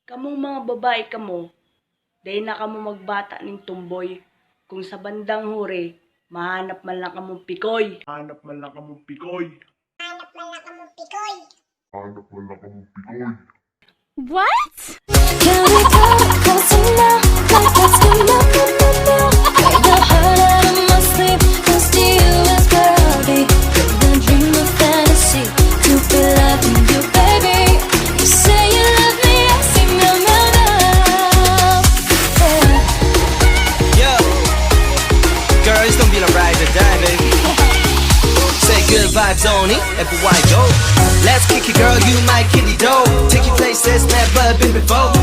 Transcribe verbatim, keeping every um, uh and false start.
Kamong mga babae kamo, dai na kamo magbata nin tumboy, kung sa bandang huri, mahanap man lang kamong pikoy. Hanap man lang kamong pikoy. Hanap man lang kamong pikoy. Hanap man lang kamong pikoy. What? Can we talk closer now? Like it's been nothing but now. Take the heart out of my sleep. Cause to you is where I'll be. Build a dream of fantasy. To be loving you, baby. You say you love me, I sing no, no, no. Yeah. Yo, girl, it's gonna be the ride or die, baby. Say good vibes only, everywhere I go. Let's kick it, girl, you my kitty dough. Take you places never been before.